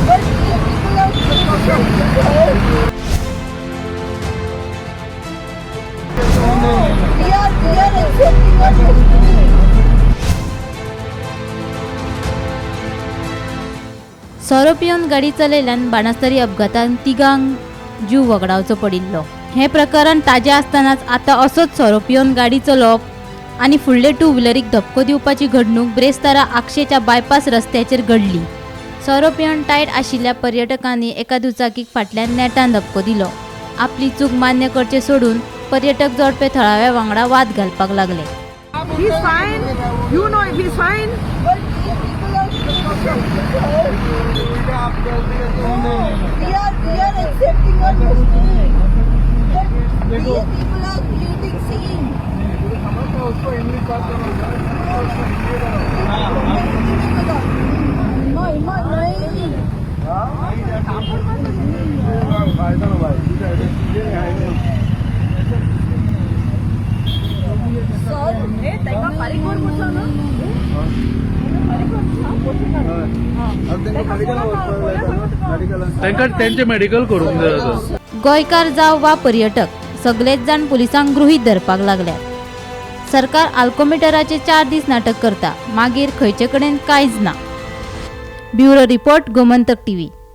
But these people are creating. We are accepting our destiny. सोरो पिवन गाडी चलयल्ल्यान बाणस्तारी अपघातान तिगांक जीव वगडावचो पडिल्लो. हें प्रकरण ताजें आसतनाच आतां असोच सोरो पिवन गाडी चलोवप आनी फुडले टू व्हिलरीक धपको दिवपाची घडणूक ब्रेस्तारा आगशेच्या बायपास रस्त्याचेर घडली. सोरो पिवन टायट आशिल्ल्या पर्यटकांनी एका दुचाकीक फाटल्यान नेटान धपको दिलो. आपली चूक मान्य करचें सोडून पर्यटक जोडपे थळाव्या वांगडा वाद घालपाक लागले. He's fine. You know if he's fine. But these people are creating. We are accepting our destiny. But these people are creating scene. नहीं नहीं. तांकां फारीक करून पडचो न्हू. तांकां तेंचे मेडिकल करूंक जाय आतां. गोंयकार जावं वा पर्यटक, सगलेच जाण पुलिसांक गृहीत धरपाक लागल्यात. सरकार आल्कोमिटराचे 4 दीस नाटक करता, मागीर खंयचे कडेन कांयच ना. Bureau report, Gomantak TV.